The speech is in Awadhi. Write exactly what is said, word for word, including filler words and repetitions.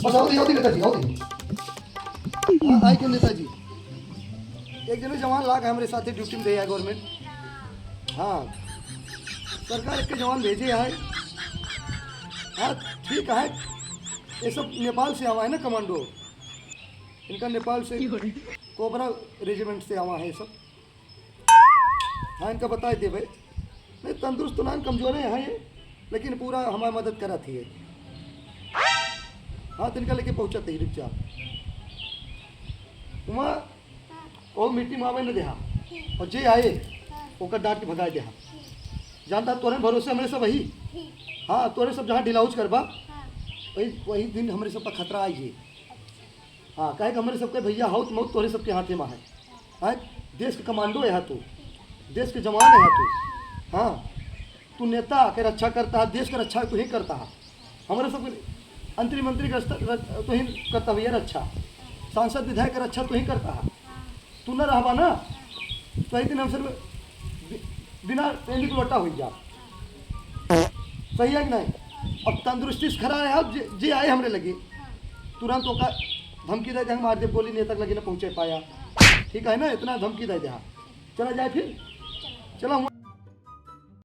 बस आओ दी, आओ दी नेताजी, आओ दी। हाँ, आई के नेताजी। एक जने जवान लाग है हमरे साथे ड्यूटी में दे है गवर्नमेंट। हाँ, सरकार के जवान भेजे है। हाँ, ठीक है, ये सब नेपाल से आवा है ना कमांडो, इनका नेपाल से कोबरा रेजिमेंट से आवा है ये सब। हाँ, इनका बताए देबे। नहीं, तंदुरुस्त तो ना, कमजोरे हैं ये, लेकिन पूरा हमारी मदद करत ही है। हाँ, तो इनका लेके पहुँचत ही, रुक जा। वहाँ वो मीटिंग में आवे न देहा, और जे आए, ओकर डांट के भगाए देहा। जानता, तोरे भरोसे हमरे सब वही। हाँ, तोरे सब जहाँ डिलाउज करबा, वही, वही दिन हमरे सब पर खतरा आई है। हाँ, काहे कि हमरे सबके भैया हौत मौत तोरे सबके हाथे में है। हाँ, देश के कमांडो है तू, देश के जवान है तू। हाँ, तू नेता के रक्षा करता है, देश के रक्षा तू ही करता है। हमरे सब अंतरी मंत्री के रक्षा, तू ही करता भैया रक्षा, सांसद विधायक के रक्षा तू ही करता है। तू न रहबा ना, तो एक दिन हम सब बि-, बिना पेंदी को लोटा हो जा। सही है कि नहीं? अब तंदुरुस्ती से खड़ा है, अब जे, जे आए हमरे लगे, तुरंत ओका धमकी दे दे, हम मार दे, बोली नेता के लगे ना पहुँचे पाया। ठीक है ना, इतना धमकी दे दे। हाँ, चला जाए फिर, चला हम